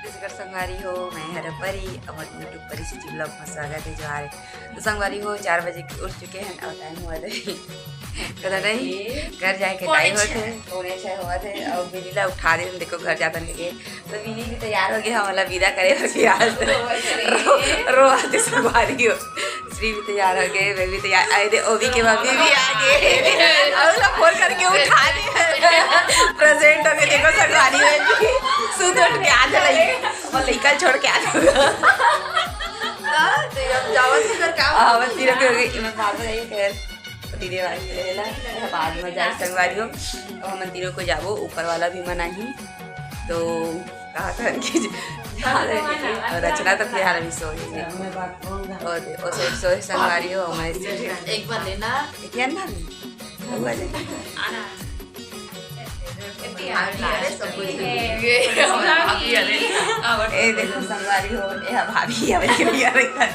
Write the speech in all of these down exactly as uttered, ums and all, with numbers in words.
नमस्कार संगवारी हो, मैं हर परी, अमर YouTube परी सिटी vlog में स्वागत है। जोहार। तो संगवारी हो, चार बजे के उठ चुके हैं और टाइम हुआ है कदा नहीं, घर जाए के टाइम होते, पौने छः हुआ थे और बिनीला उठा दे, देखो घर जाता नहीं। तो विनी भी तैयार हो गया, हमला विदा करे हो कि आज रो, रो आते संगवारी हो। श्री भी तैयार हो गए, मैं भी तैयार। अरे दे, ओवी के मम्मी भी आ गए और सब फोन करके उठा दे। प्रेजेंट हो गए, देखो संगवारी हो भी सूत उठ के आ जाए और लइका छोड़ के आ जाए। हाँ, तो अब जावत ही घर का हाँ, बस तीनों के हो गई। मैं बात बताइए, खैर, पतिदेव आ गए ना, बाद में जाए संगवारी हो। अब हम तीनों को जाबो, ऊपर वाला भी मना ही। तो कहा था कि और रचना तो फिलहाल अभी सो रही है। और, और सो, सो संगवारी हो, हमारे एक बार लेना। क्या ना? ए, देखो संगवारी हो, ए, भाभी, अब एक भी आ रही है।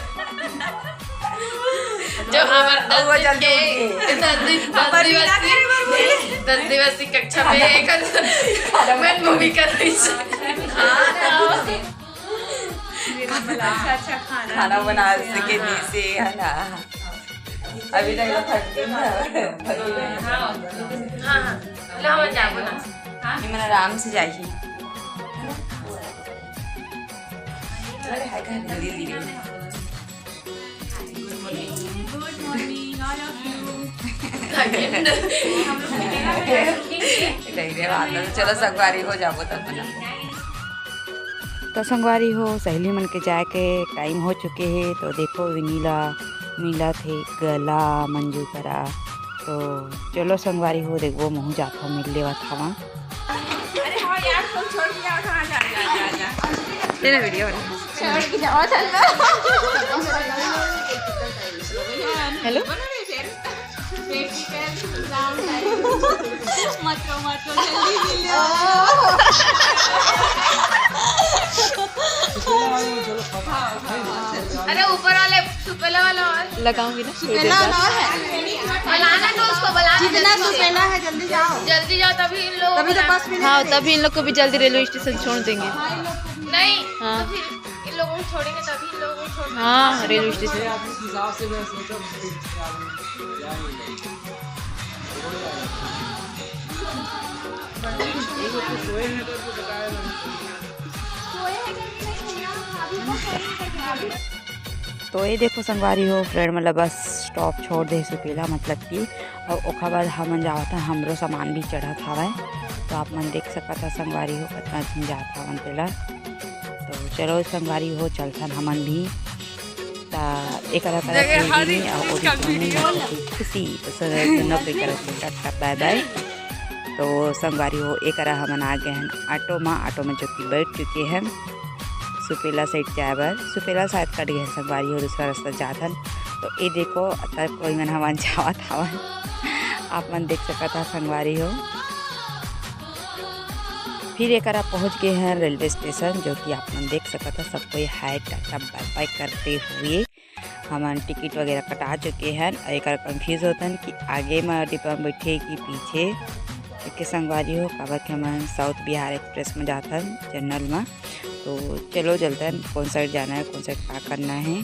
जो हमार और वो दस दिन जल्दी के, उठ गए। दस दिन, दस पर दिन बिना करे बर बोले। दस दिवसीय कक्षा में एक खाना बना- मैं मूवी कर रही थी। हाँ, अच्छा, अच्छा खाना खाना भी बना है। सके हाँ। दी से, है ना? अभी तक तो थक गई है। हाँ, हाँ। ला, हम जाबो ना। ये मन आराम से जाही। अरे, हाय, कहाँ धीरे, धीरे। Good morning, all of you। नहीं रे, बात है। चलो, संगवारी हो जाबो तब ना। तो संगवारी हो, सहेली मन के जाए के टाइम हो चुके हे। तो देखो, विनीला मिलत हे गला मंजू करा। तो चलो संगवारी हो, देखबो, महू जात हव, मिल लेवत हवा। अरे हाँ यार, तुम छोड़ के आओ, हाँ, जा, जा, जा, जा। तेरा वीडियो बना। छोड़ के जाओ, चल। हेलो। मत रो, मत रो, जल्दी मिलो। अरे ऊपर वाले सुपेला वाला और लगाऊंगी ना। सुपेला वाला और है। बुलाना तो उसको, बुलाना जितना जल्दी से। सुपेला है, जल्दी जाओ। जल्दी जाओ, तभी इन लोगों तभी तो को बस मिलेगी। हाँ, तभी इन लोग को भी जल्दी रेलवे स्टेशन छोड़ देंगे। नहीं, हाँ। तो फिर इन लोगों को छोड़ेंगे, तभी इन लोगों को छोड़ना। हाँ, रेलवे स्टेशन। तो ये देखो संगवारी हो, फ्रेंड मतलब बस स्टॉप छोड़ दे सुपेला, मतलब कि, और ओखर बाद हमन जावत हन, हमरो सामान भी चढ़त हवय। तो आप मन देख सकत ह संगवारी हो, कतना झन जात हवन तेला। तो चलो संगवारी हो, चलथन हमन भी। ता एकरा तरफ जगह हर एक चीज का वीडियो। खुशी, तो सर दोनों के तरफ से टाटा बाय बाय। तो संगवारी हो, एकरा हमन आ गए हन ऑटो मा, ऑटो में जो कि बैठ चुके हन सुपेला साइड जाए बर। सुपेला शायद कट गए हन संगवारी हो, दूसरा रास्ता जात हन। तो ये देखो, तब कोई मन हमन जावत हवन, आप मन देख सकत ह संगवारी हो। फिर एकरा पहुँच गए हन रेलवे स्टेशन, जो कि आप मन देख सकत ह सब कोई हाय टाटा बाय बाय करते हुए हमन टिकट वगैरह कटा चुके हन। अउ एकर कंफ्यूज होतन कि आगे म डिब्बा म बैठे कि पीछे, क्योंकि संगवारी हो, काबर कि हमन साउथ बिहार एक्सप्रेस म जाथन जनरल म। तो चलो चलतन, कौन साइड जाना है, कौन साइड का करना है।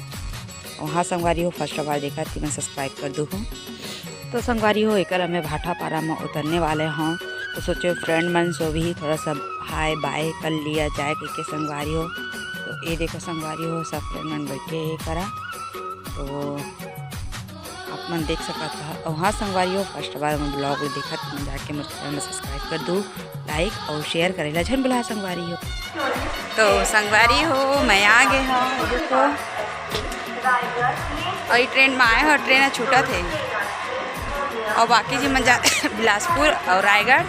वहाँ संगवारी हो, फर्स्ट बार देखा थी मैं, सब्सक्राइब कर दू हो। तो संगवारी हो, एकर हमें भाटापारा म उतरने वाले हों, तो सोचे फ्रेंड मन से भी थोड़ा सा हाय बाय कर लिया जाए करके संगवारी हो। तो ये देखो संगवारी हो, सब फ्रेंड मन बैठे हे करा। तो आप मन देख सकत ह। अउ हाँ संगवारी हो, फर्स्ट बार मोर ब्लॉग ल देखत, तुमन जाके मोर चैनल में सब्सक्राइब कर दू, लाइक अउ शेयर करे ला झन भुला संगवारी हो। तो संगवारी हो, मैं आ गे हूँ, देखो। अउ ट्रेन में आए हो, ट्रेन ह छूटत हे। अउ बाकी जी मन जा बिलासपुर अउ रायगढ़,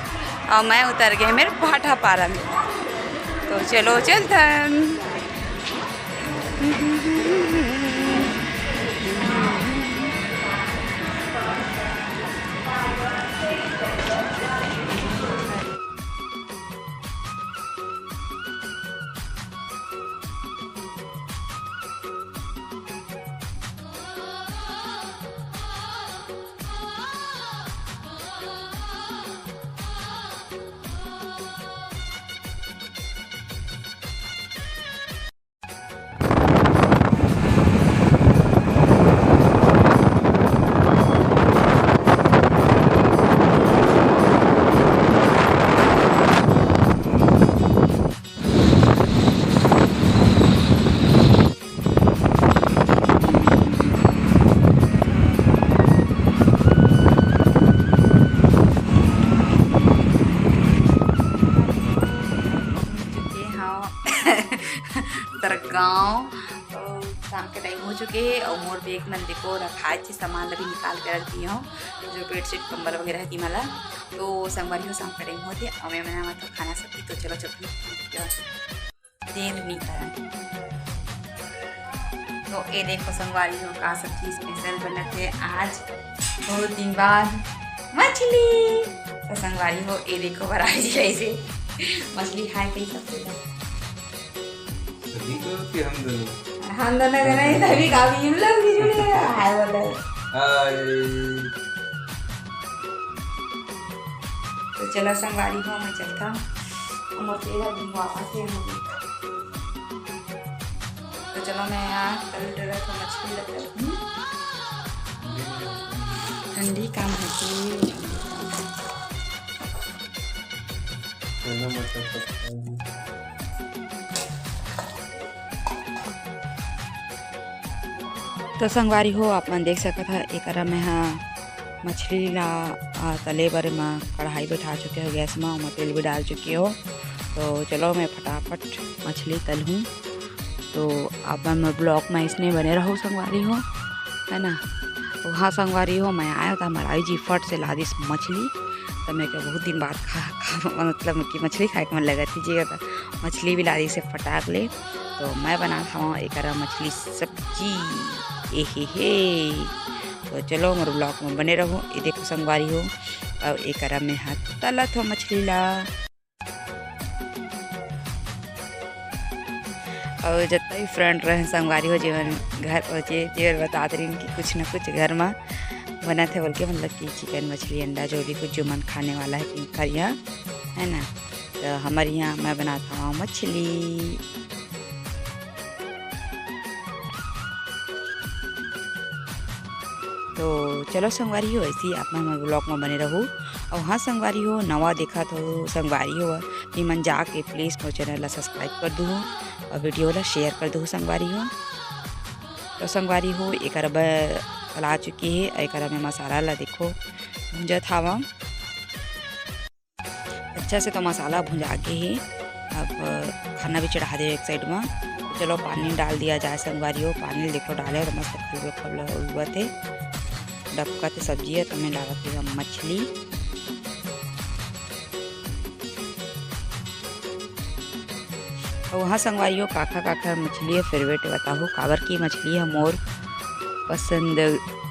अउ मैं उतर गे मेर भाटापारा में। तो चलो चलथन। गाँव। अउ शाम के टाइम हो चुके हे अउ मोर बैग मन देखो रखाए हे, सामान ला भी निकाल के रख दिए हूँ, जो बेडशीट कंबल वगैरह हे तिमन ला। तो संगवारी हो, शाम का टाइम होथे अउ मैं बनावत हूँ खाना सब्जी। तो चलो चलो देर नहीं करन। तो ये देखो संगवारी हो, का सब्जी स्पेशल बनत हे आज, बहुत दिन बाद मछली। तो संगवारी हो, ये देखो बराई जी कैसे मछली खाए कही सबसे ज्यादा। तभी तो कि हम दोनों। हम दोनों के नहीं, तभी का भी हम लोग भी जुड़े हैं। हाय बोले। हाय। तो चलो संगवारी हो, मैं चलता हूँ। हमर तेरा दिन वापस है मुझे। तो चलो मैं यहाँ कल डरा था मछली लग। ठंडी काम है कि चलो, मतलब, तो संगवारी हो, आप मन देख सकत ह, एकरा में ह मछली ला, आ, तले बर म कढ़ाई बैठा चुके हो गैस म, ओमा तेल भी डाल चुके हो। तो चलो, मैं फटाफट मछली तलहूँ। तो आप मन मोर ब्लॉग में इसने बने रहो संगवारी हो, है ना। तो हाँ संगवारी हो, मैं आया था, हमारा आई जी फट से ला दिस मछली। तो मैं क्या बहुत दिन बाद खा, खा मतलब कि मछली खाए के मन लगत हे जी, तो मछली भी ला दिस हे फटाक ले। तो मैं बनात हवं एकरा मछली सब्जी। ए हे हे। तो चलो, मोर ब्लॉग में बने रहो। ये देखो संगवारी हो, अउ एकरा में हाथ तलत हो मछली ला। अउ जतना भी फ्रेंड रहे संगवारी हो, जेमन घर पहुँचे, जेमन बतात रहिन कि कुछ न कुछ घर में बनत हे बोल के, मतलब कि चिकन, मछली, अंडा, जो भी कुछ जो मन खाने वाला है, तिनकर यहाँ, है ना। तो हमर यहाँ मैं बनात हवं मछली। तो चलो संगवारी हो, ऐसे ही आप मन हमर ब्लॉग में बने रहू। अउ हाँ संगवारी हो, नवा देखत हो संगवारी हो, निमन जाके प्लीज मोर चैनल ला सब्सक्राइब कर दू अउ वीडियो ला शेयर कर दू संगवारी हो। तो संगवारी हो, एकर अब तला चुके हे, एकर में मसाला ला देखो भूंजत हावं। अच्छा से तो मसाला भुंजा गे हे। अब खाना भी चढ़ा दे एक साइड में। चलो पानी डाल दिया जाए संगवारी हो। पानी देखो डाले और मस्त खलबल खलबल उबलत हे, डबकत हे सब्जी हे, तो मैं डालत हे मछली। अउ हाँ संगवारी हो, काखर काखर मछली हे फेवरेट बताहू, काबर की मछली हे मोर पसंद,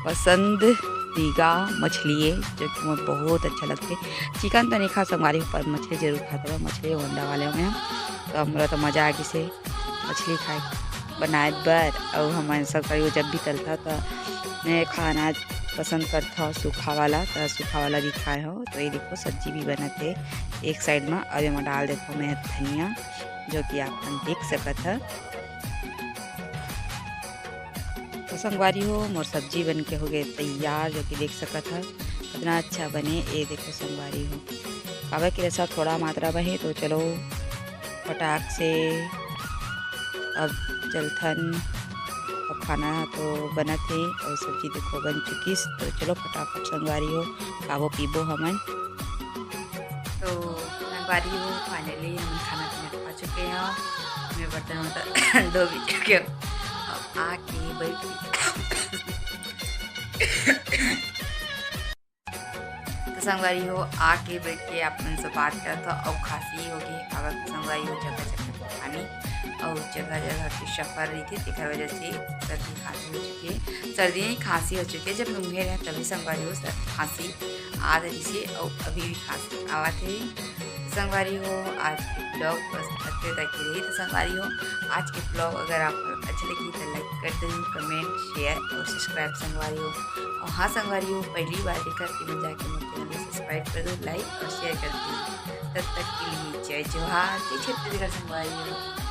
पसंदीदा मछली हे, जो कि मोर बहुत अच्छा लगथे। चिकन तो नहीं खा संगवारी हो, पर मछली जरूर खात हवं, मछली होंडा वाले में। तो हमरा तो मजा आ गिस हे मछली खाए बनाए बर। अउ हमन संगवारी हो जब भी तलथा तो मैं खाना पसंद करथव सूखा वाला, तो सूखा वाला भी खाए हो। तो ये देखो सब्जी भी बनत हे एक साइड में, अउ एमा डाल देथव मैं धनिया, जो कि आप मन देख सकत ह। तो संगवारी हो, मोर सब्जी बन के हो गए तैयार, जो कि देख सकत ह कितना अच्छा बने। ये देखो संगवारी हो, काबर कि रसा थोड़ा मात्रा में हे, तो चलो फटाक से अब चलथन। अब खाना तो बनत हे और सब्जी देखो बन चुकिस, तो चलो फटाफट संगवारी हो खाबो पीबो हमन। तो संगवारी हो, finally हमन खाना पीना खा चुके हैं। मैं बर्तन वर्तन धो भी चुके हूँ। अब आके बैठ तो संगवारी हो, आके बैठ के आप मन से बात करत हव, अउ खांसी हो गई, काबर के संगवारी हो, जगह जगह के पानी अउ जगह जगह के सफर रहिथे, तेकर वजह से सर्दी खांसी हो चुके हे। सर्दी नहीं, खांसी हो चुके हे। जब मैं उहें रहें तभी संगवारी हो सर-, खांसी आत रहिसे अउ अभी भी खांसी आवत हे। संगवारी हो, आज के ब्लॉग बस अतने तक ही रही। तो संगवारी हो, आज के ब्लॉग अगर आप मन अच्छा लगी तो लाइक कर दो, कमेंट, शेयर और सब्सक्राइब संगवारी हो। और हाँ संगवारी हो, पहली बार देखत हो तो जाके मोर चैनल को सब्सक्राइब कर दो, लाइक और शेयर कर दो। तब तक के लिए जय जोहार, जय छत्तीसगढ़ संगवारी हो।